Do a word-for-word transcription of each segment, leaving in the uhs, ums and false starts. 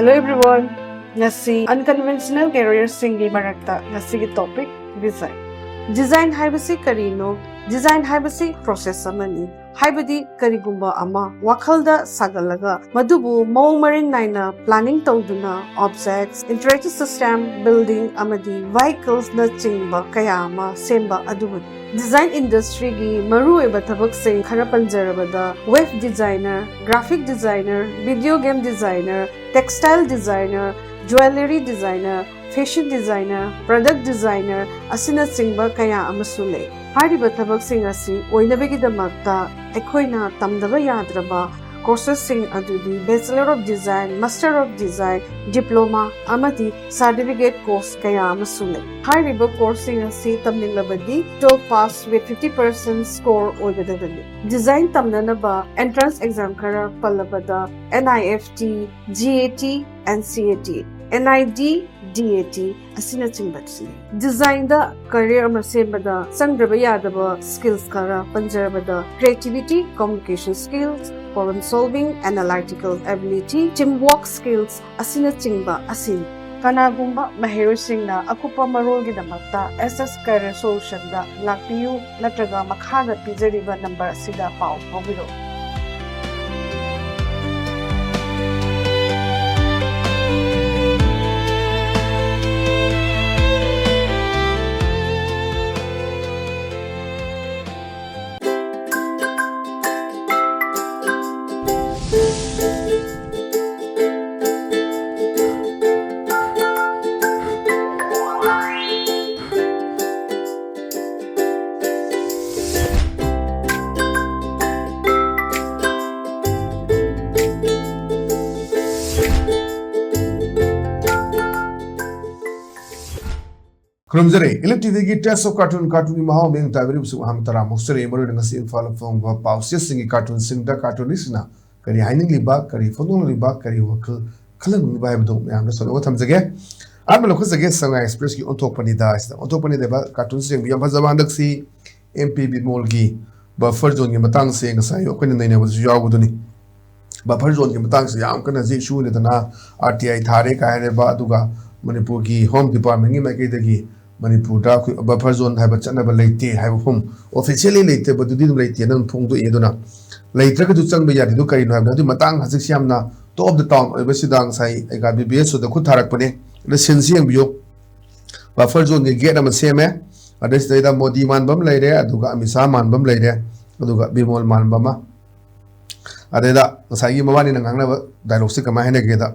Hello everyone, ꯉꯁꯤ unconventional careerꯁꯤꯡꯒꯤ ꯃꯔꯛꯇ ꯉꯁꯤꯒꯤ topic design. Design ꯍꯥꯏꯕꯁꯤ ꯀꯔꯤꯅꯣ? Design ꯍꯥꯏꯕꯁꯤ process ꯑꯃꯅꯤ꯫ ꯍꯥꯏꯕꯗꯤ ꯀꯔꯤꯒꯨꯝꯕ ꯑꯃ ꯋꯥꯈꯜꯗ ꯁꯥꯒꯠꯂꯒ ꯃꯗꯨꯕꯨ ꯃꯑꯣꯡ ꯃꯔꯤꯟ ꯅꯥꯏꯅ planning ꯇꯧꯗꯨꯅ objects, interactive system, building ꯑꯃꯗꯤ vehiclesꯅꯆꯤꯡꯕ ꯀꯌꯥ ꯑꯃ ꯁꯦꯝꯕ ꯑꯗꯨꯕꯨꯅꯤ꯫ Design industryꯒꯤ ꯃꯔꯨꯑꯣꯏꯕ ꯊꯕꯛꯁꯤꯡ ꯈꯔ ꯄꯟꯖꯔꯕꯗ web designer, graphic designer, video game designer, textile designer, jewellery designer, fashion designer, product designer ꯑꯁꯤꯅꯆꯤꯡꯕ ꯀꯌꯥ ꯑꯃꯁꯨ ꯂꯩ꯫ ꯍꯥꯏꯔꯤꯕ ꯊꯕꯛꯁꯤꯡ ꯑꯁꯤ ꯑꯣꯏꯅꯕꯒꯤꯗꯃꯛꯇ ꯑꯩꯈꯣꯏꯅ ꯇꯝꯗꯕ ꯌꯥꯗ꯭ꯔꯕ courses ꯁꯤꯡ ꯑꯗꯨꯗꯤ Bachelor of Design, Master of Design, Diploma ꯑꯃꯗꯤ certificate course ꯀꯌꯥ ꯑꯃꯁꯨ ꯂꯩ꯫ ꯍꯥꯏꯔꯤꯕ course ꯁꯤꯡ ꯑꯁꯤ ꯇꯝꯅꯤꯡꯂꯕꯗꯤ twelve pass with fifty percent score ꯑꯣꯏꯒꯗꯕꯅꯤ꯫ Design ꯇꯝꯅꯅꯕ entrance exam ꯈꯔ ꯄꯜꯂꯕꯗ N I F T, G A T, N C A T, N I D, D A T ꯑꯁꯤꯅꯆꯤꯡꯕꯁꯤꯅꯤ꯫ Designꯗ career ꯑꯃ ꯁꯦꯝꯕꯗ ꯆꯪꯗ꯭ꯔꯕ ꯌꯥꯗꯕ skills ꯈꯔ ꯄꯟꯖꯔꯕꯗ creativity, communication skills, problem solving, analytical ability, teamwork skills ꯑꯁꯤꯅꯆꯤꯡꯕ ꯑꯁꯤꯅꯤ꯫ ꯀꯅꯥꯒꯨꯝꯕ ꯃꯍꯩꯔꯣꯏꯁꯤꯡꯅ ꯑꯀꯨꯞꯄ ꯃꯔꯣꯜꯒꯤꯗꯃꯛꯇ S S Career Solutionꯗ ꯂꯥꯛꯄꯤꯌꯨ ꯅꯠꯇ꯭ꯔꯒ ꯃꯈꯥꯗ ꯄꯤꯖꯔꯤꯕ number ꯑꯁꯤꯗ ꯄꯥꯎ ꯐꯥꯎꯕꯤꯔꯛꯎ꯫ ꯈꯨꯔꯨꯝꯖꯔꯤ꯫ Elite TVꯒꯤ Taste of Cartoon, cartoonꯒꯤ ꯃꯍꯥꯎ ꯃꯤꯠꯌꯦꯡ ꯇꯥꯕꯤꯔꯤꯕꯁꯤꯡ ꯑꯍꯥꯟꯕ ꯇꯔꯥꯝꯅ ꯑꯣꯛꯆꯔꯤ꯫ ꯃꯔꯨꯑꯣꯏꯅ ꯉꯁꯤ ꯏꯝꯐꯥꯜꯗ ꯐꯣꯡꯕ ꯄꯥꯎꯆꯦꯁꯤꯡꯒꯤ cartoonꯁꯤꯡꯗ cartoonistꯁꯤꯡꯅ ꯀꯔꯤ ꯍꯥꯏꯅꯤꯡꯂꯤꯕ, ꯀꯔꯤ ꯐꯣꯡꯗꯣꯛꯅꯤꯡꯂꯤꯕ, ꯀꯔꯤ ꯋꯥꯈꯜ ꯈꯜꯍꯟꯅꯤꯡꯂꯤꯕ ꯍꯥꯏꯕꯗꯨ ꯃꯌꯥꯝꯗ ꯁꯟꯗꯣꯛꯅ ꯊꯝꯖꯒꯦ꯫ ꯑꯍꯥꯟꯕ ꯂꯧꯈꯠꯆꯒꯦ, ꯁꯉꯥꯏ Expressꯀꯤ ꯑꯣꯟꯊꯣꯛꯄꯅꯤꯗ꯫ ꯁꯤꯗ ꯑꯣꯟꯊꯣꯛꯄꯅꯤꯗ ꯍꯥꯏꯕ cartoonꯁꯤ ꯌꯦꯡꯕꯤꯌꯨ꯫ ꯌꯥꯝ ꯐꯖꯕ, ꯍꯟꯗꯛꯁꯤ M P ꯕꯤꯃꯣꯜꯒꯤ buffer zoneꯒꯤ ꯃꯇꯥꯡꯁꯦ ꯉꯁꯥꯏ ꯑꯩꯈꯣꯏꯅ ꯅꯩꯅꯕꯗꯁꯨ ꯌꯥꯎꯕꯗꯨꯅꯤ꯫ ꯕꯐꯔ ꯖꯣꯟꯒꯤ ꯃꯇꯥꯡꯁꯤ ꯌꯥꯝ ꯀꯟꯅ ꯍꯧꯖꯤꯛ ꯏꯁꯨ ꯑꯣꯏꯅꯗꯅ, ꯑꯥꯔ ꯇꯤ ꯑꯥꯏ ꯊꯥꯔꯦ ꯀꯥꯏ ꯍꯥꯏꯔꯦꯕ, ꯑꯗꯨꯒ ꯃꯅꯤꯄꯨꯔꯒꯤ ꯍꯣꯝ ꯗꯤꯄꯥꯔꯠꯃꯦꯟꯒꯤ ꯃꯥꯏꯀꯩꯗꯒꯤ ꯃꯅꯤꯄꯨꯔꯗ ꯑꯩꯈꯣꯏ ꯕꯐꯔ ꯖꯣꯟ ꯍꯥꯏꯕ ꯆꯠꯅꯕ ꯂꯩꯇꯦ ꯍꯥꯏꯕ ꯋꯥꯐꯝ, ꯑꯣꯐꯤꯁꯤꯌꯦꯜꯂꯤ ꯂꯩꯇꯕꯗꯨꯗꯤ ꯑꯗꯨꯝ ꯂꯩꯇꯦꯅ ꯑꯗꯨꯝ ꯐꯣꯡꯗꯣꯛꯑꯦ꯫ ꯑꯗꯨꯅ ꯂꯩꯇ꯭ꯔꯒꯁꯨ ꯆꯪꯕ ꯌꯥꯗꯦꯗꯣ ꯀꯔꯤꯅꯣ ꯍꯥꯏꯕꯗ, ꯑꯗꯨꯒꯤ ꯃꯇꯥꯡ ꯍꯧꯖꯤꯛꯁꯤ ꯌꯥꯝꯅ ꯇꯣꯞ ꯑꯣꯐ ꯗ ꯇꯥꯎꯟ ꯑꯣꯏꯕꯁꯤꯗ ꯉꯁꯥꯏ ꯑꯩꯒ ꯕꯤ ꯕꯤ ꯑꯦꯁ ꯑꯣꯗ ꯈꯨꯠ ꯊꯥꯔꯛꯄꯅꯦ꯫ ꯑꯗ ꯁꯤꯟꯁꯤ ꯌꯦꯡꯕꯤꯌꯨ꯫ ꯕꯐꯔ ꯖꯣꯟꯒꯤ ꯒꯦꯠ ꯑꯃ ꯁꯦꯝꯃꯦ꯫ ꯑꯗꯩ ꯁꯤꯗꯩꯗ ꯃꯣꯗꯤ ꯃꯥꯟꯕ ꯑꯃ ꯂꯩꯔꯦ, ꯑꯗꯨꯒ ꯑꯃꯤꯠ ꯁꯥꯍ ꯃꯥꯟꯕ ꯑꯃ ꯂꯩꯔꯦ, ꯑꯗꯨꯒ ꯕꯤꯃꯣꯜ ꯃꯥꯟꯕ ꯑꯃ꯫ ꯑꯗꯩꯗ ꯉꯁꯥꯏꯒꯤ ꯃꯕꯥꯅꯤꯅ ꯉꯥꯡꯅꯕ ꯗꯥꯏꯂꯣꯛꯁꯦ ꯀꯃꯥꯏꯅ ꯍꯥꯏꯅꯒꯦꯗ,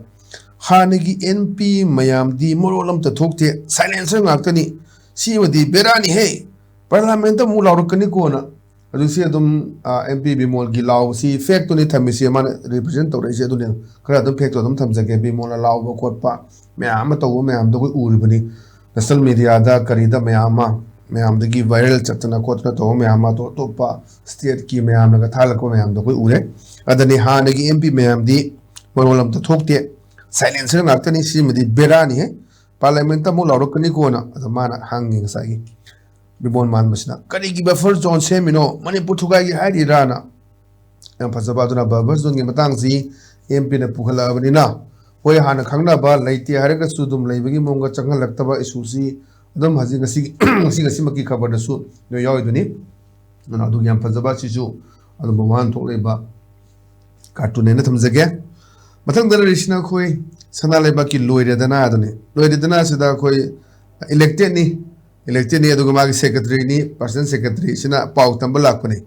"ꯍꯥꯟꯅꯒꯤ ꯑꯦꯝ ꯄꯤ ꯃꯌꯥꯝꯗꯤ ꯃꯔꯣꯜ ꯑꯃꯇ ꯊꯣꯛꯇꯦ, ꯁꯥꯏꯂꯦꯟꯁꯔ ꯉꯥꯛꯇꯅꯤ, ꯁꯤꯃꯗꯤ ꯕꯦꯔꯥꯅꯤꯍꯦ, ꯄꯥꯔꯂꯥꯃꯦꯟꯇ ꯑꯃꯨꯛ ꯂꯥꯎꯔꯛꯀꯅꯤꯀꯣꯅ"꯫ ꯍꯧꯖꯤꯛꯁꯤ ꯑꯗꯨꯝ ꯑꯦꯝ ꯄꯤ ꯕꯤꯃꯣꯜꯒꯤ ꯂꯥꯎꯕꯁꯤ ꯐꯦꯛꯇꯨꯅꯤ ꯊꯝꯃꯤꯁꯦ, ꯃꯥꯅ ꯔꯤꯄ꯭ꯔꯖꯦꯟ ꯇꯧꯔꯛꯏꯁꯦ꯫ ꯑꯗꯨꯅꯤ ꯈꯔ ꯑꯗꯨꯝ ꯐꯦꯛꯇꯣ ꯑꯗꯨꯝ ꯊꯝꯖꯒꯦ꯫ ꯕꯤꯃꯣꯜꯅ ꯂꯥꯎꯕ ꯈꯣꯠꯄ ꯃꯌꯥꯝ ꯑꯃ ꯇꯧꯕ ꯃꯌꯥꯝꯗꯣ ꯑꯩꯈꯣꯏ ꯎꯔꯤꯕꯅꯤ꯫ ꯁꯣꯁꯦꯜ ꯃꯦꯗꯤꯌꯥꯗ ꯀꯔꯤꯗ ꯃꯌꯥꯝ ꯑꯃ, ꯃꯌꯥꯝꯗꯒꯤ ꯚꯥꯏꯔꯦꯜ ꯆꯠꯇꯅ ꯈꯣꯠꯇꯅ ꯇꯧꯕ ꯃꯌꯥꯝ ꯑꯃ, ꯑꯇꯣꯞ ꯑꯇꯣꯞꯄ ꯁ꯭ꯇꯦꯠꯀꯤ ꯃꯌꯥꯝꯅꯒ ꯊꯥꯒꯠꯂꯛꯄ ꯃꯌꯥꯝꯗꯣ ꯑꯩꯈꯣꯏ ꯎꯔꯦ꯫ ꯑꯗꯨꯅꯤ ꯍꯥꯟꯅꯒꯤ ꯑꯦꯝ ꯄꯤ ꯃꯌꯥꯝꯗꯤ ꯃꯔꯣꯜ ꯑꯝꯇ ꯊꯣꯛꯇꯦ, ꯁꯥꯏꯂꯦꯟꯁꯔ ꯉꯥꯛꯇꯅꯤ, ꯁꯤꯃꯗꯤ ꯕꯦꯔꯥꯅꯤꯍꯦ, ꯄꯥꯔꯂꯥꯃꯦꯟꯇ ꯑꯃꯨꯛ ꯂꯥꯎꯔꯛꯀꯅꯤꯀꯣꯅ꯫ ꯑꯗꯣ ꯃꯥꯅ ꯍꯪꯉꯤ ꯉꯁꯥꯏꯒꯤ ꯕꯤꯃꯣꯜ ꯃꯥꯟꯕꯁꯤꯅ, "ꯀꯔꯤꯒꯤ ꯕꯐꯔ ꯖꯣꯟ ꯁꯦꯝꯃꯤꯅꯣ? ꯃꯅꯤꯄꯨꯔ ꯊꯨꯒꯥꯏꯒꯦ ꯍꯥꯏꯔꯤꯔꯥꯅ?" ꯌꯥꯝ ꯐꯖꯕ꯫ ꯑꯗꯨꯅ ꯕꯐꯔ ꯖꯣꯟꯒꯤ ꯃꯇꯥꯡꯁꯤ ꯑꯦꯝ ꯄꯤꯅ ꯄꯨꯈꯠꯂꯛꯑꯕꯅꯤꯅ, ꯍꯣꯏ, ꯍꯥꯟꯅ ꯈꯪꯅꯕ ꯂꯩꯇꯦ ꯍꯥꯏꯔꯒꯁꯨ ꯑꯗꯨꯝ ꯂꯩꯕꯒꯤ ꯃꯑꯣꯡꯒ ꯆꯪꯍꯜꯂꯛꯇꯕ ꯏꯁꯨꯁꯤ ꯑꯗꯨꯝ ꯍꯧꯖꯤꯛ ꯉꯁꯤꯒꯤ, ꯉꯁꯤ ꯉꯁꯤꯃꯛꯀꯤ ꯈꯕꯔꯗꯁꯨ ꯅꯣꯏ ꯌꯥꯎꯔꯤꯗꯨꯅꯤ꯫ ꯑꯗꯨꯅ ꯑꯗꯨꯒꯤ ꯌꯥꯝ ꯐꯖꯕ ꯑꯁꯤꯁꯨ ꯑꯗꯨꯝ ꯃꯃꯥꯡ ꯊꯣꯛꯂꯛꯏꯕ ꯀꯥꯔꯇꯨꯟ ꯍꯥꯏꯅ ꯊꯝꯖꯒꯦ꯫ ꯃꯊꯪꯗ ꯂꯩꯔꯤꯁꯤꯅ ꯑꯩꯈꯣꯏ ꯁꯅꯥ ꯂꯩꯕꯥꯛꯀꯤ ꯂꯣꯏꯔꯦꯗꯅ ꯑꯗꯨꯅꯤ꯫ ꯂꯣꯏꯔꯦꯗꯅ ꯑꯁꯤꯗ ꯑꯩꯈꯣꯏ ꯏꯂꯦꯛꯇꯦꯠꯅꯤ, ꯏꯂꯦꯛꯇꯦꯠꯅꯤ, ꯑꯗꯨꯒ ꯃꯥꯒꯤ ꯁꯦꯀ꯭ꯔꯦꯇꯔꯤꯅꯤ, ꯄꯔꯁꯅꯦꯜ ꯁꯦꯀ꯭ꯔꯦꯇꯔꯤ, ꯁꯤꯅ ꯄꯥꯎ ꯇꯝꯕ ꯂꯥꯛꯄꯅꯤ꯫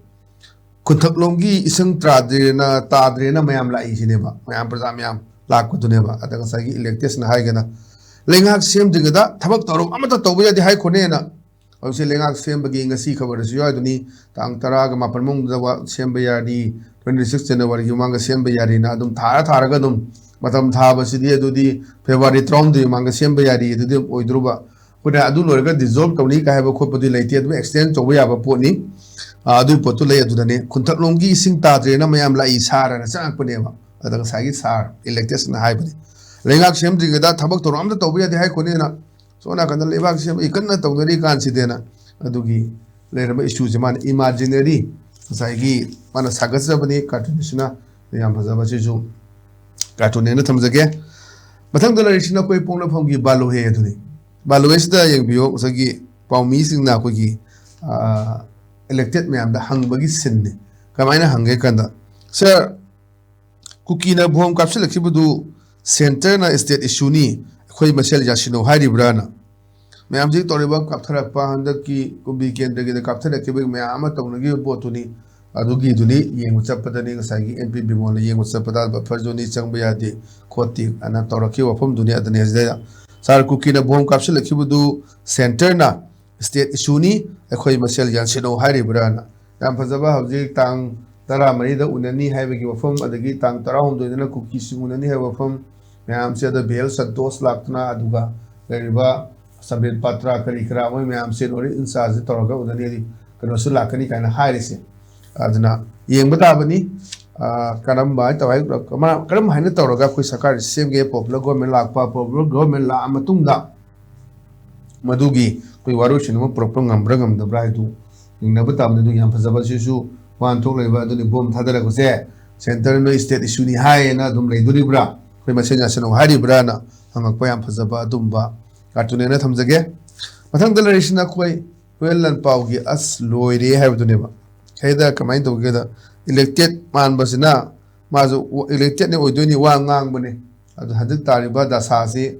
ꯈꯨꯟꯊꯛꯂꯣꯝꯒꯤ ꯏꯁꯤꯡ ꯇꯥꯗ꯭ꯔꯦꯅ, ꯇꯥꯗ꯭ꯔꯦꯅ ꯃꯌꯥꯝ ꯂꯥꯛꯏꯁꯤꯅꯦꯕ, ꯃꯌꯥꯝ ꯄ꯭ꯔꯖꯥ ꯃꯌꯥꯝ ꯂꯥꯛꯄꯗꯨꯅꯦꯕ꯫ ꯑꯗ ꯉꯁꯥꯏꯒꯤ ꯏꯂꯦꯛꯇꯦꯠꯁꯤꯅ ꯍꯥꯏꯒꯅ, "ꯂꯩꯉꯥꯛ ꯁꯦꯝꯗ꯭ꯔꯤꯉꯩꯗ ꯊꯕꯛ ꯊꯧꯔꯝ ꯑꯃꯠꯇ ꯇꯧꯕ ꯌꯥꯗꯦ ꯍꯥꯏꯈꯣꯅꯦꯅ"꯫ ꯍꯧꯖꯤꯛꯁꯦ ꯂꯩꯉꯥꯛ ꯁꯦꯝꯕꯒꯤ ꯉꯁꯤ ꯈꯕꯔꯗꯁꯨ ꯌꯥꯎꯔꯤꯗꯨꯅꯤ, ꯇꯥꯡ ꯇꯔꯥꯒ ꯃꯥꯄꯟ ꯃꯅꯨꯡꯗ ꯋꯥ-, ꯁꯦꯝꯕ ꯌꯥꯔꯤ, ꯇ꯭ꯋꯦꯟꯇꯤ ꯁꯤꯛꯁ ꯖꯅꯋꯥꯔꯤꯒꯤ ꯃꯃꯥꯡꯗ ꯁꯦꯝꯕ ꯌꯥꯔꯤꯅ ꯑꯗꯨꯝ ꯊꯥꯔ ꯊꯥꯔꯒ ꯑꯗꯨꯝ ꯃꯇꯝ ꯊꯥꯕꯁꯤꯗꯤ, ꯑꯗꯨꯗꯤ ꯐꯦꯕ꯭ꯔꯨꯋꯥꯔꯤ ꯇꯔꯥꯍꯨꯝꯗꯣꯏ ꯃꯃꯥꯡꯗ ꯁꯦꯝꯕ ꯌꯥꯔꯤ ꯑꯗꯨꯗꯤ ꯑꯗꯨꯝ ꯑꯣꯏꯗꯣꯔꯕ꯫ ꯑꯩꯈꯣꯏꯅ ꯑꯗꯨ ꯂꯣꯏꯔꯒ ꯗꯤꯖꯣꯜꯕ ꯇꯧꯅꯤ ꯀꯥꯏ ꯍꯥꯏꯕ ꯈꯣꯠꯄꯗꯤ ꯂꯩꯇꯦ, ꯑꯗꯨꯝ ꯑꯦꯛꯁꯇꯦꯟ ꯇꯧꯕ ꯌꯥꯕ ꯄꯣꯠꯅꯤ꯫ ꯑꯥ, ꯑꯗꯨꯒꯤ ꯄꯣꯠꯇꯨ ꯂꯩ꯫ ꯑꯗꯨꯗꯅꯦ, ꯈꯨꯟꯊꯛꯂꯣꯝꯒꯤ ꯏꯁꯤꯡ ꯇꯥꯗ꯭ꯔꯦꯅ ꯃꯌꯥꯝ ꯂꯥꯛꯏ ꯁꯥꯔꯅ ꯆꯪꯉꯛꯄꯅꯦꯕ꯫ ꯑꯗ ꯉꯁꯥꯏꯒꯤ ꯁꯥꯔ ꯏꯂꯦꯛꯇꯦꯠꯁꯅ ꯍꯥꯏꯕꯅꯤ, "ꯂꯩꯉꯥꯛ ꯁꯦꯝꯗ꯭ꯔꯤꯉꯩꯗ ꯊꯕꯛ ꯊꯧꯔꯝ ꯑꯝꯇ ꯇꯧꯕ ꯌꯥꯗꯦ ꯍꯥꯏꯈꯣꯅꯦꯅ, ꯁꯣꯝ ꯅꯥꯀꯟꯗ ꯂꯩꯕꯥꯛ ꯁꯦꯝꯕꯒꯤ ꯀꯟꯅ ꯇꯧꯅꯔꯤ ꯀꯥꯟꯁꯤꯗꯅ"꯫ ꯑꯗꯨꯒꯤ ꯂꯩꯔꯝꯕ ꯏꯁꯨꯁꯦ ꯃꯥꯅ ꯏꯃꯥꯖꯤꯅꯔꯤ, ꯉꯁꯥꯏꯒꯤ ꯃꯥꯅ ꯁꯥꯒꯠꯆꯕꯅꯤ, ꯀꯥꯔꯇꯨꯟꯁꯤꯅ ꯌꯥꯝ ꯐꯖꯕ, ꯁꯤꯁꯨ ꯀꯥꯔꯇꯨꯟꯅꯦꯅ ꯊꯝꯖꯒꯦ꯫ ꯃꯊꯪꯗ ꯂꯩꯔꯤꯁꯤꯅ ꯑꯩꯈꯣꯏ ꯄꯣꯛꯅꯐꯝꯒꯤ ꯕꯥꯂꯨꯍꯦ ꯑꯗꯨꯅꯤ꯫ ꯕꯥꯂꯨꯍꯦꯁꯤꯗ ꯌꯦꯡꯕꯤꯌꯨ, ꯉꯁꯥꯏꯒꯤ ꯄꯥꯎꯃꯤꯁꯤꯡꯅ ꯑꯩꯈꯣꯏꯒꯤ ꯏꯂꯦꯛꯇꯦꯠ ꯃꯌꯥꯝꯗ ꯍꯪꯕꯒꯤ ꯁꯤꯟꯅꯤ꯫ ꯀꯃꯥꯏꯅ ꯍꯪꯒꯦ ꯀꯥꯟꯗ, "ꯁꯥꯔ, ꯀꯨꯀꯤꯅ ꯕꯣꯝ ꯀꯥꯞꯁꯤꯜꯂꯛꯈꯤꯕꯗꯨ ꯁꯦꯟꯇꯔꯅ ꯏꯁꯇꯦꯠ ꯏꯁꯨꯅꯤ, ꯑꯩꯈꯣꯏ ꯃꯁꯦꯜ ꯌꯥꯁꯤꯟꯅꯧ ꯍꯥꯏꯔꯤꯕ꯭ꯔꯥꯅ?" ꯃꯌꯥꯝꯁꯤ ꯇꯧꯔꯤꯕ ꯀꯥꯞꯊꯔꯛꯄ, ꯍꯟꯗꯛꯀꯤ ꯀꯨꯝꯕꯤ ꯀꯦꯟꯗ꯭ꯔꯒꯤꯗ ꯀꯥꯞꯊꯔꯛꯈꯤꯕꯒꯤ ꯃꯌꯥꯝ ꯑꯃ ꯇꯧꯅꯈꯤꯕ ꯄꯣꯠꯇꯨꯅꯤ꯫ ꯑꯗꯨꯒꯤꯗꯨꯅꯤ ꯌꯦꯡꯕ ꯆꯠꯄꯗꯅꯤ ꯉꯁꯥꯏꯒꯤ ꯑꯦꯝ ꯄꯤ ꯕꯤꯃꯣꯜꯅ ꯌꯦꯡꯕ ꯆꯠꯄꯗ ꯕꯐꯔ ꯖꯣꯟꯅꯤ, ꯆꯪꯕ ꯌꯥꯗꯦ ꯈꯣꯠꯇꯦ ꯑꯅ ꯇꯧꯔꯛꯈꯤꯕ ꯋꯥꯐꯝꯗꯨꯅꯤ꯫ ꯑꯗꯨꯅꯤ ꯍꯧꯖꯤꯛ ꯁꯥꯔ ꯀꯨꯀꯤꯅ ꯕꯣꯝ ꯀꯥꯞꯁꯤꯜꯂꯛꯈꯤꯕꯗꯨ ꯁꯦꯟꯇꯔꯅ ꯏꯁꯇꯦꯠ ꯏꯁꯨꯅꯤ, ꯑꯩꯈꯣꯏ ꯃꯁꯦꯜ ꯌꯥꯟꯁꯤꯟꯅꯧ ꯍꯥꯏꯔꯤꯕ꯭ꯔꯥꯅ꯫ ꯌꯥꯝ ꯐꯖꯕ, ꯍꯧꯖꯤꯛ ꯇꯥꯡ ꯇꯔꯥꯃꯔꯤꯗ ꯎꯅꯅꯤ ꯍꯥꯏꯕꯒꯤ ꯋꯥꯐꯝ, ꯑꯗꯒꯤ ꯇꯥꯡ ꯇꯔꯥꯍꯨꯝꯗꯣꯏꯗꯅ ꯀꯨꯀꯤꯁꯤꯡ ꯎꯅꯅꯤ ꯍꯥꯏꯕ ꯋꯥꯐꯝ ꯃꯌꯥꯝꯁꯦ, ꯑꯗ ꯕꯦꯜ ꯁꯟꯇꯣꯁ ꯂꯥꯛꯇꯅ, ꯑꯗꯨꯒ ꯂꯩꯔꯤꯕ ꯁꯝꯕꯤꯠ ꯄꯥꯇ꯭ꯔ ꯀꯔꯤ ꯀꯔꯥ ꯃꯣꯏ ꯃꯌꯥꯝꯁꯦ ꯂꯣꯏꯅ ꯏꯟꯆꯥꯔꯖ ꯇꯧꯔꯒ ꯎꯅꯅꯤ, ꯍꯥꯏꯗꯤ ꯀꯩꯅꯣꯁꯨ ꯂꯥꯛꯀꯅꯤ ꯀꯥꯏꯅ ꯍꯥꯏꯔꯤꯁꯦ꯫ ꯑꯗꯨꯅ ꯌꯦꯡꯕ ꯇꯥꯕꯅꯤ, ꯑ, ꯀꯔꯝꯕ ꯍꯥꯏ ꯇꯧ-, ꯍꯥꯏ-, ꯀꯃꯥꯏ-, ꯀꯔꯝ ꯍꯥꯏꯅ ꯇꯧꯔꯒ ꯑꯩꯈꯣꯏ ꯁꯔꯀꯥꯔꯁꯤ ꯁꯦꯝꯒꯦ, ꯄꯣꯄꯨꯂꯔ ꯒꯣꯔꯃꯦꯟ ꯂꯥꯛꯄ, ꯄꯣꯄꯨꯂꯔ ꯒꯣꯔꯃꯦꯟ ꯂꯥꯛꯑ ꯃꯇꯨꯡꯗ ꯃꯗꯨꯒꯤ ꯑꯩꯈꯣꯏ ꯋꯥꯔꯣꯏꯁꯤꯟ ꯑꯃ ꯄꯨꯔꯛꯄ ꯉꯝꯕ꯭ꯔꯥ ꯉꯝꯗꯕ꯭ꯔꯥ ꯍꯥꯏꯗꯨ ꯌꯦꯡꯅꯕ ꯇꯥꯕꯅꯤ꯫ ꯑꯗꯨ ꯌꯥꯝ ꯐꯖꯕ, ꯁꯤꯁꯨ ꯋꯥꯍꯟꯊꯣꯛ ꯂꯩꯕ, ꯑꯗꯨꯅꯤ ꯕꯣꯝ ꯊꯥꯗꯔꯛꯄꯁꯦ ꯁꯦꯟꯇꯔ ꯅꯣꯏ ꯏꯁꯇꯦꯠ ꯏꯁꯨꯅꯤ ꯍꯥꯏꯌꯦꯅ ꯑꯗꯨꯝ ꯂꯩꯗꯣꯔꯤꯕ꯭ꯔꯥ, ꯑꯩꯈꯣꯏ ꯃꯁꯦꯜ ꯌꯥꯁꯤꯟꯅꯧ ꯍꯥꯏꯔꯤꯕ꯭ꯔꯥꯅ ꯍꯪꯉꯛꯄ ꯌꯥꯝ ꯐꯖꯕ ꯑꯗꯨꯝꯕ ꯀꯥꯔꯇꯨꯟꯅꯦꯅ ꯊꯝꯖꯒꯦ꯫ ꯃꯊꯪꯗ ꯂꯩꯔꯤꯁꯤꯅ ꯑꯩꯈꯣꯏ ꯍꯨꯌꯦꯟ ꯂꯥꯟꯄꯥꯎꯒꯤ "ꯑꯁ ꯂꯣꯏꯔꯦ" ꯍꯥꯏꯕꯗꯨꯅꯦꯕ꯫ ꯁꯤꯗ ꯀꯃꯥꯏꯅ ꯇꯧꯒꯦꯗ, ꯏꯂꯦꯛꯇꯦꯠ ꯃꯥꯟꯕꯁꯤꯅ ꯃꯥꯁꯨ ꯏꯂꯦꯛꯇꯦꯠꯅꯦ ꯑꯣꯏꯗꯣꯏꯅꯤ, ꯋꯥ ꯉꯥꯡꯕꯅꯦ꯫ ꯑꯗꯨ ꯍꯟꯗꯛ ꯇꯥꯔꯤꯕ ꯗꯁꯥꯁꯤ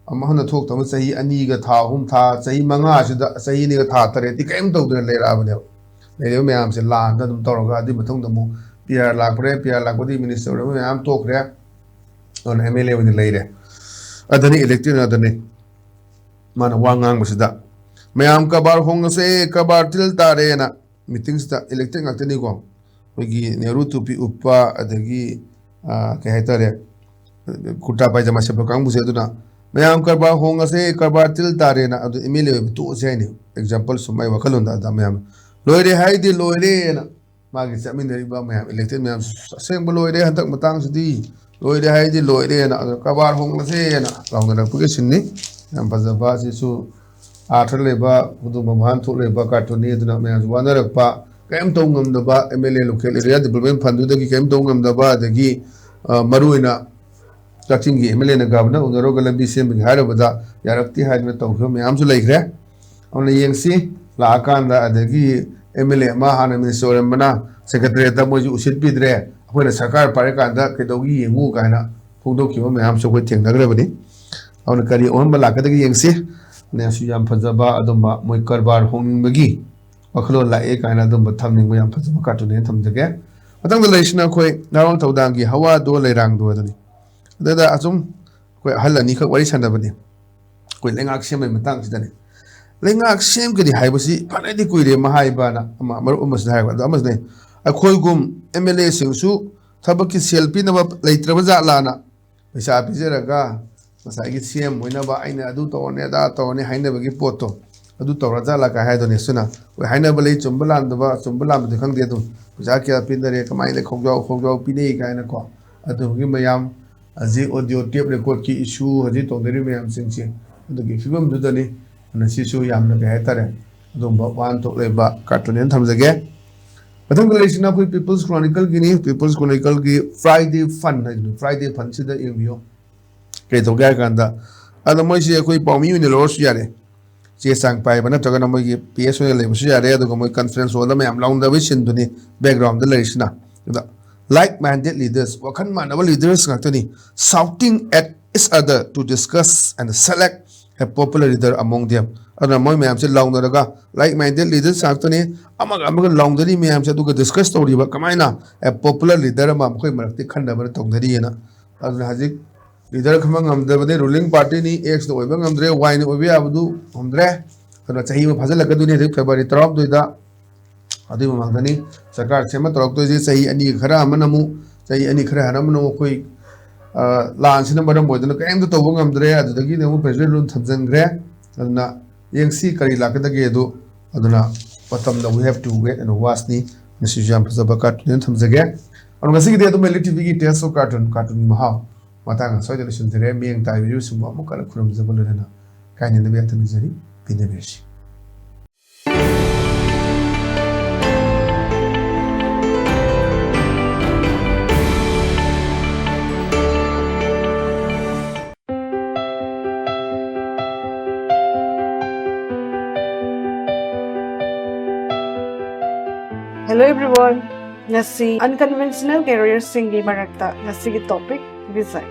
ꯑꯃꯨꯛ ꯍꯟꯅ ꯊꯣꯛꯇꯕ ꯆꯍꯤ ꯑꯅꯤꯒ ꯊꯥ ꯑꯍꯨꯝ, ꯊꯥ, ꯆꯍꯤ ꯃꯉꯥꯁꯤꯗ, ꯆꯍꯤ ꯑꯅꯤꯒ ꯊꯥ ꯇꯔꯦꯠꯇꯤ ꯀꯔꯤꯝ ꯇꯧꯗꯅ ꯂꯩꯔꯛꯑꯕꯅꯦꯕ꯫ ꯂꯩꯔꯤꯕ ꯃꯌꯥꯝꯁꯦ ꯂꯥꯟꯗ ꯑꯗꯨꯝ ꯇꯧꯔꯒ, ꯑꯗꯨꯒꯤ ꯃꯇꯨꯡꯗ ꯑꯃꯨꯛ ꯄꯤ ꯑꯥꯔ ꯂꯥꯛꯄ꯭ꯔꯦ, ꯄꯤ ꯑꯥꯔ ꯂꯥꯛꯄꯗꯒꯤ ꯃꯤꯅꯤꯁꯇꯔ ꯑꯣꯏꯕ ꯃꯌꯥꯝ ꯇꯣꯛꯈ꯭ꯔꯦ, ꯑꯗꯨꯅ ꯑꯦꯝ ꯑꯦꯜ ꯑꯦ ꯑꯣꯏꯅ ꯂꯩꯔꯦ꯫ ꯑꯗꯨꯅꯤ ꯏꯂꯦꯛꯇꯦꯠ ꯉꯥꯛꯇꯅꯤ꯫ ꯃꯥꯅ ꯋꯥ ꯉꯥꯡꯕꯁꯤꯗ, "ꯃꯌꯥꯝ ꯀꯔꯕꯥꯔ ꯍꯣꯡꯉꯁꯦ, ꯀꯔꯕꯥꯔ ꯇꯤꯜ ꯇꯥꯔꯦꯅ", ꯃꯤꯇꯤꯡꯁꯤꯗ ꯏꯂꯦꯛꯇꯦꯠ ꯉꯥꯛꯇꯅꯤꯀꯣ꯫ ꯑꯩꯈꯣꯏꯒꯤ ꯅꯦꯍꯔꯨ ꯇꯨꯄꯤ ꯎꯞꯄ, ꯑꯗꯒꯤ, ꯑ, ꯀꯩ ꯍꯥꯏꯇꯥꯔꯦ, ꯀꯨꯔꯇꯥ ꯄꯥꯏꯖꯃꯥ ꯁꯦꯠꯄ ꯀꯥꯡꯕꯨꯁꯦ꯫ ꯑꯗꯨꯅ, "ꯃꯌꯥꯝ ꯀꯔꯕꯥꯔ ꯍꯣꯡꯉꯁꯦ, ꯀꯔꯕꯥꯔ ꯇꯤꯜ ꯇꯥꯔꯦꯅ", ꯑꯗꯨ ꯑꯦꯝ ꯑꯦꯜ ꯑꯦ ꯑꯣꯏꯕ ꯇꯣꯛꯑꯁꯦ ꯍꯥꯏꯅꯤ꯫ ꯑꯦꯛꯖꯥꯝꯄꯜ ꯁꯨꯝ ꯑꯩ ꯋꯥꯈꯜꯂꯣꯟꯗ ꯑꯗ ꯃꯌꯥꯝ, "ꯂꯣꯏꯔꯦ ꯍꯥꯏꯗꯤ ꯂꯣꯏꯔꯦꯅ", ꯃꯥꯒꯤ ꯆꯠꯃꯤꯟꯅꯔꯤꯕ ꯃꯌꯥꯝ, ꯏꯂꯦꯛꯇꯦꯠ ꯃꯌꯥꯝ, "ꯑꯁꯦꯡꯕ ꯂꯣꯏꯔꯦ, ꯍꯟꯗꯛ ꯃꯇꯥꯡꯁꯤꯗꯤ ꯂꯣꯏꯔꯦ ꯍꯥꯏꯗꯤ ꯂꯣꯏꯔꯦꯅ", ꯑꯗꯨ "ꯀꯔꯕꯥꯔ ꯍꯣꯡꯂꯁꯦꯅ" ꯂꯥꯎꯅꯔꯛꯄꯒꯤ ꯁꯤꯟꯅꯤ꯫ ꯌꯥꯝ ꯐꯖꯕ, ꯑꯁꯤꯁꯨ ꯑꯥꯔꯊ ꯂꯩꯕ, ꯑꯗꯨꯒꯨꯝꯕ ꯋꯥꯍꯟꯊꯣꯛ ꯂꯩꯕ ꯀꯥꯔꯇꯨꯟꯅꯤ꯫ ꯑꯗꯨꯅ ꯃꯌꯥꯝꯁꯨ ꯋꯥꯅꯔꯛꯄ, ꯀꯔꯤꯝ ꯇꯧ ꯉꯝꯗꯕ, M L A local area development fund ꯗꯨꯗꯒꯤ ꯀꯔꯤꯝ ꯇꯧ ꯉꯝꯗꯕ, ꯑꯗꯒꯤ ꯃꯔꯨꯑꯣꯏꯅ ꯀꯛꯆꯤꯡꯒꯤ M L A ꯅ ꯒꯕꯔꯅꯔ ꯎꯅꯔꯒ ꯂꯝꯕꯤ ꯁꯦꯝꯕꯒꯤ ꯍꯥꯏꯔꯕꯗ ꯌꯥꯔꯛꯇꯦ ꯍꯥꯏꯗꯅ ꯇꯧꯈꯤꯕ ꯃꯌꯥꯝꯁꯨ ꯂꯩꯈ꯭ꯔꯦ꯫ ꯑꯗꯨꯅ ꯌꯦꯡꯁꯤ, ꯂꯥꯛꯑꯀꯥꯟꯗ ꯑꯗꯒꯤ M L A ꯑꯃ ꯍꯥꯟꯅ ꯃꯤꯅꯤꯁꯇꯔ ꯑꯣꯏꯔꯝꯕꯅ ꯁꯦꯀ꯭ꯔꯦꯇꯔꯤꯌꯦꯠꯇ ꯃꯣꯏꯁꯨ ꯎꯁꯤꯠꯄꯤꯗ꯭ꯔꯦ, ꯑꯩꯈꯣꯏꯅ ꯁꯔꯀꯥꯔ ꯄꯥꯏꯔꯀꯥꯟꯗ ꯀꯩꯗꯧꯒꯤ ꯌꯦꯡꯉꯨ ꯀꯥꯏꯅ ꯐꯣꯡꯗꯣꯛꯈꯤꯕ ꯃꯌꯥꯝꯁꯨ ꯑꯩꯈꯣꯏ ꯊꯦꯡꯅꯈ꯭ꯔꯕꯅꯤ꯫ ꯑꯗꯨꯅ ꯀꯔꯤ ꯑꯣꯟꯕ ꯂꯥꯛꯀꯗꯒꯦ ꯌꯦꯡꯁꯤ꯫ ꯅꯦꯁꯨ ꯌꯥꯝ ꯐꯖꯕ ꯑꯗꯨꯝꯕ ꯃꯣꯏ ꯀꯔꯕꯥꯔ ꯍꯣꯡꯅꯤꯡꯕꯒꯤ ꯋꯥꯈꯜꯂꯣꯟ ꯂꯥꯛꯑꯦ ꯀꯥꯏꯅ ꯑꯗꯨꯝꯕ ꯊꯝꯅꯤꯡꯕ ꯌꯥꯝ ꯐꯖꯕ ꯀꯥꯔꯇꯨꯟ ꯑꯩꯅ ꯊꯝꯖꯒꯦ꯫ ꯃꯊꯪꯗ ꯂꯩꯔꯤꯁꯤꯅ ꯑꯩꯈꯣꯏ ꯉꯥꯔꯣꯟ ꯊꯧꯗꯥꯡꯒꯤ ꯍꯋꯥꯗꯣ ꯂꯩꯔꯥꯡꯗꯣ ꯑꯗꯨꯅꯤ꯫ ꯑꯗꯨꯗ ꯑꯁꯨꯝ ꯑꯩꯈꯣꯏ ꯑꯍꯜ ꯑꯅꯤꯈꯛ ꯋꯥꯔꯤ ꯁꯥꯟꯅꯕꯅꯤ꯫ ꯑꯩꯈꯣꯏ ꯂꯩꯉꯥꯛ ꯁꯦꯝꯕꯒꯤ ꯃꯇꯥꯡꯁꯤꯗꯅꯤ꯫ ꯂꯩꯉꯥꯛ ꯁꯦꯝꯒꯅꯤ ꯍꯥꯏꯕꯁꯤ ꯐꯅꯗꯤ ꯀꯨꯏꯔꯦ ꯃꯍꯥꯏꯕꯅ ꯑꯃ, ꯃꯔꯨꯞ ꯑꯃꯁꯤꯅ ꯍꯥꯏꯕ꯫ ꯑꯗꯣ ꯑꯃꯁꯤꯅ ꯑꯩꯈꯣꯏꯒꯨꯝ M L A ꯁꯤꯡꯁꯨ ꯊꯕꯛꯀꯤ ꯁꯦꯜ ꯄꯤꯅꯕ ꯂꯩꯇ꯭ꯔꯕ ꯖꯥꯠꯂꯥꯅ ꯄꯩꯁꯥ ꯄꯤꯖꯔꯒ ꯉꯁꯥꯏꯒꯤ C M ꯑꯣꯏꯅꯕ ꯑꯩꯅ ꯑꯗꯨ ꯇꯧꯔꯅꯤ, ꯑꯗꯥ ꯇꯧꯔꯅꯤ ꯍꯥꯏꯅꯕꯒꯤ ꯄꯣꯠꯇꯣ ꯑꯗꯨ ꯇꯧꯔ ꯖꯥꯠꯂꯥ ꯀꯥꯏ ꯍꯥꯏꯗꯣꯏꯅꯦ꯫ ꯑꯗꯨꯅ ꯑꯩꯈꯣꯏ ꯍꯥꯏꯅꯕ ꯂꯩ, ꯆꯨꯝꯕ ꯂꯥꯟꯗꯕ, ꯆꯨꯝꯕ ꯂꯥꯟꯕꯗꯤ ꯈꯪꯗꯦ, ꯑꯗꯨꯝ ꯄꯩꯁꯥ ꯀꯌꯥ ꯄꯤꯅꯔꯦ, ꯀꯃꯥꯏꯅ ꯈꯣꯡꯖꯥꯎ ꯈꯣꯡꯖꯥꯎ ꯄꯤꯅꯩ ꯀꯥꯏꯅꯀꯣ꯫ ꯑꯗꯨꯒꯤ ꯃꯌꯥꯝ ꯍꯧꯖꯤꯛ audio tape record ꯀꯤ issue, ꯍꯧꯖꯤꯛ ꯇꯧꯅꯔꯤꯕ ꯃꯌꯥꯝꯁꯤꯡꯁꯦ, ꯑꯗꯨꯒꯤ ꯐꯤꯕꯝꯗꯨꯗꯅꯤ꯫ ꯑꯗꯨꯅ ꯁꯤꯁꯨ ꯌꯥꯝꯅ ꯀꯩ ꯍꯥꯏꯇꯥꯔꯦ, ꯑꯗꯨꯝꯕ ꯋꯥꯍꯟꯊꯣꯛ ꯂꯩꯕ ꯀꯥꯔꯇꯨꯟ ꯑꯃ ꯊꯝꯖꯒꯦ꯫ ꯃꯊꯪꯗ ꯂꯩꯔꯤꯁꯤꯅ ꯑꯩꯈꯣꯏ People's Chronicle Guinea. People's Chronicle ꯒꯤ Friday Fun ꯍꯥꯏꯗꯨꯅ, Friday Fun ꯁꯤꯗ ꯌꯦꯡꯕꯤꯌꯨ꯫ ꯀꯩ ꯇꯧꯒꯦ ꯍꯥꯏ ꯀꯥꯟꯗ, ꯑꯗ ꯃꯣꯏꯁꯦ ꯑꯩꯈꯣꯏ ꯄꯥꯎꯃꯤ ꯑꯣꯏꯅ ꯂꯧꯔꯁꯨ ꯌꯥꯔꯦ, ꯆꯦ ꯆꯥꯡ ꯄꯥꯏꯕ ꯅꯠꯇ꯭ꯔꯒꯅ ꯃꯣꯏꯒꯤ P S ꯑꯣꯏꯅ ꯂꯩꯕꯁꯨ ꯌꯥꯔꯦ꯫ ꯑꯗꯨꯒ ꯃꯣꯏ conference hall ꯗ ꯃꯌꯥꯝ ꯂꯥꯎꯅꯕꯒꯤ ꯁꯤꯟꯗꯨꯅꯤ background ꯗ ꯂꯩꯔꯤꯁꯤꯅ꯫ ꯑꯗ like minded leaders, ꯋꯥꯈꯜ ꯃꯥꯟꯅꯕ leaders ꯉꯥꯛꯇꯅꯤ, shouting at each other to discuss and select a popular leader among them. ꯑꯗꯨꯅ ꯃꯣꯏ ꯃꯌꯥꯝꯁꯦ ꯂꯥꯎꯅꯔꯒ, like minded leaders ꯉꯥꯛꯇꯅꯤ, ꯑꯃꯒ ꯑꯃꯒ ꯂꯥꯎꯅꯔꯤ ꯃꯌꯥꯝꯁꯦ, ꯑꯗꯨꯒ discuss ꯇꯧꯔꯤꯕ ꯀꯃꯥꯏꯅ a popular leader ꯑꯃ ꯃꯈꯣꯏ ꯃꯔꯛꯇ ꯈꯟꯅꯕꯅ ꯇꯧꯅꯔꯤꯑꯅ꯫ ꯑꯗꯨꯅ ꯍꯧꯖꯤꯛ leader ꯈꯟꯕ ꯉꯝꯗꯕꯅꯤ, ruling party ꯅꯤ, X ꯅ ꯑꯣꯏꯕ ꯉꯝꯗ꯭ꯔꯦ, Y ꯅ ꯑꯣꯏꯕ ꯌꯥꯕꯗꯨ ꯉꯝꯗ꯭ꯔꯦ꯫ ꯑꯗꯨꯅ ꯆꯍꯤ ꯑꯃ ꯐꯥꯖꯤꯜꯂꯛꯀꯗꯣꯏꯅꯤ ꯍꯧꯖꯤꯛ February ꯇꯔꯥꯍꯨꯝꯗꯣꯏꯗ꯫ ꯑꯗꯨꯒꯤ ꯃꯃꯥꯡꯗꯅꯤ ꯁꯔꯀꯥꯔ ꯁꯦꯝꯕ ꯇꯧꯔꯛꯇꯣꯏꯁꯦ꯫ ꯆꯍꯤ ꯑꯅꯤ ꯈꯔ ꯑꯃꯅ ꯑꯃꯨꯛ, ꯆꯍꯤ ꯑꯅꯤ ꯈꯔ ꯍꯟꯅ ꯑꯃꯨꯛ ꯑꯩꯈꯣꯏ, ꯑ, ꯂꯥꯟꯁꯤꯅ ꯃꯔꯝ ꯑꯣꯏꯗꯅ ꯀꯔꯤꯝꯇ ꯇꯧꯕ ꯉꯝꯗ꯭ꯔꯦ꯫ ꯑꯗꯨꯗꯒꯤꯗꯤ ꯑꯃꯨꯛ president rule ꯊꯝꯖꯤꯟꯈ꯭ꯔꯦ꯫ ꯑꯗꯨꯅ ꯌꯦꯡꯁꯤ ꯀꯔꯤ ꯂꯥꯛꯀꯗꯒꯦ ꯑꯗꯨ꯫ ꯑꯗꯨꯅ ꯃꯇꯝꯗ we have to wait and watch ꯅꯤ꯫ ꯃꯁꯤꯁꯨ ꯌꯥꯝ ꯐꯖꯕ ꯀꯥꯔꯇꯨꯟ ꯑꯃ ꯊꯝꯖꯒꯦ꯫ ꯑꯗꯨ ꯉꯁꯤꯒꯤꯗꯤ ꯑꯗꯨꯝ L T V ꯒꯤ Tales of Cartoon, ꯀꯥꯔꯇꯨꯟꯒꯤ ꯃꯍꯥꯎ ꯃꯇꯥꯡ ꯑꯁ꯭ꯋꯥꯏꯗ ꯂꯣꯏꯁꯤꯟꯖꯔꯦ꯫ ꯃꯤꯠꯌꯦꯡ ꯇꯥꯕꯤꯔꯤꯕꯁꯤꯡꯕꯨ ꯑꯃꯨꯛ ꯍꯟꯅ ꯈꯨꯔꯨꯝꯖꯕ ꯂꯣꯏꯅꯅ ꯀꯥꯏꯅꯅꯕ ꯌꯥꯊꯪ ꯅꯤꯖꯔꯤ꯫ ꯄꯦꯟꯅꯕꯤꯔꯁꯤ꯫ Hello everyone, ꯉꯁꯤ unconventional careerꯁꯤꯡꯒꯤ ꯃꯔꯛꯇ ꯉꯁꯤꯒꯤ topic design.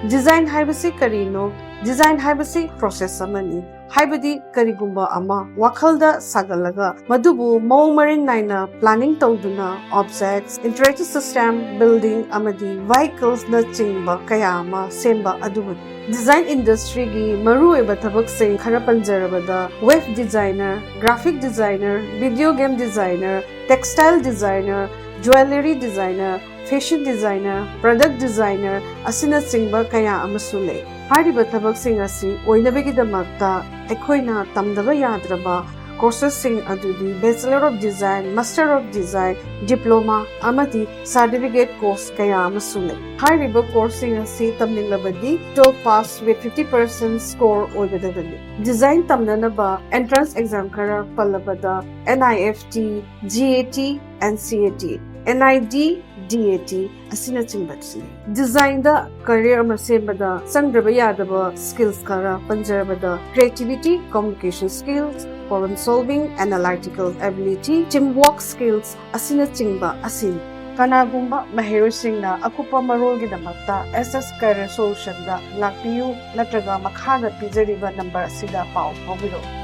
Design ꯍꯥꯏꯕꯁꯤ ꯀꯔꯤꯅꯣ? Design ꯍꯥꯏꯕꯁꯤ process ꯑꯃꯅꯤ꯫ ꯍꯥꯏꯕꯗꯤ ꯀꯔꯤꯒꯨꯝꯕ ꯑꯃ ꯋꯥꯈꯜꯗ ꯁꯥꯒꯠꯂꯒ ꯃꯗꯨꯕꯨ ꯃꯑꯣꯡ ꯃꯔꯤꯟ ꯅꯥꯏꯅ planning ꯇꯧꯗꯨꯅ objects, interactive system, building ꯑꯃꯗꯤ vehiclesꯅꯆꯤꯡꯕ ꯀꯌꯥ ꯑꯃ ꯁꯦꯝꯕ ꯑꯗꯨꯕꯨꯅꯤ꯫ Design industryꯒꯤ ꯃꯔꯨꯑꯣꯏꯕ ꯊꯕꯛꯁꯤꯡ ꯈꯔ ꯄꯟꯖꯔꯕꯗ web designer, graphic designer, video game designer, textile designer, jewellery designer, fashion designer, product designer ꯑꯁꯤꯅꯆꯤꯡꯕ ꯀꯌꯥ ꯑꯃꯁꯨ ꯂꯩ꯫ ꯍꯥꯏꯔꯤꯕ ꯊꯕꯛꯁꯤꯡ ꯑꯁꯤ ꯑꯣꯏꯅꯕꯒꯤꯗꯃꯛꯇ ꯑꯩꯈꯣꯏꯅ ꯇꯝꯗꯕ ꯌꯥꯗ꯭ꯔꯕ courses ꯁꯤꯡ ꯑꯗꯨꯗꯤ Bachelor of Design, Master of Design, Diploma ꯑꯃꯗꯤ certificate course ꯀꯌꯥ ꯑꯃꯁꯨ ꯂꯩ꯫ ꯍꯥꯏꯔꯤꯕ course ꯁꯤꯡ ꯑꯁꯤ ꯇꯝꯅꯤꯡꯂꯕꯗꯤ twelve pass with fifty percent score ꯑꯣꯏꯒꯗꯕꯅꯤ꯫ Design ꯇꯝꯅꯅꯕ entrance exam ꯈꯔ ꯄꯜꯂꯕꯗ N I F T, G A T, N C A T, N I D, D A T ꯑꯁꯤꯅꯆꯤꯡꯕꯁꯤꯅꯤ꯫ Designꯗ career ꯑꯃ ꯁꯦꯝꯕꯗ ꯆꯪꯗ꯭ꯔꯕ ꯌꯥꯗꯕ skills ꯈꯔ ꯄꯟꯖꯔꯕꯗ creativity, communication skills, problem solving, analytical ability, teamwork skills ꯑꯁꯤꯅꯆꯤꯡꯕ ꯑꯁꯤꯅꯤ꯫ ꯀꯅꯥꯒꯨꯝꯕ ꯃꯍꯩꯔꯣꯏꯁꯤꯡꯅ ꯑꯀꯨꯞꯄ ꯃꯔꯣꯜꯒꯤꯗꯃꯛꯇ S S Career Solutionꯗ ꯂꯥꯛꯄꯤꯌꯨ ꯅꯠꯇ꯭ꯔꯒ ꯃꯈꯥꯗ ꯄꯤꯖꯔꯤꯕ number ꯑꯁꯤꯗ ꯄꯥꯎ ꯐꯥꯎꯕꯤꯔꯛꯎ꯫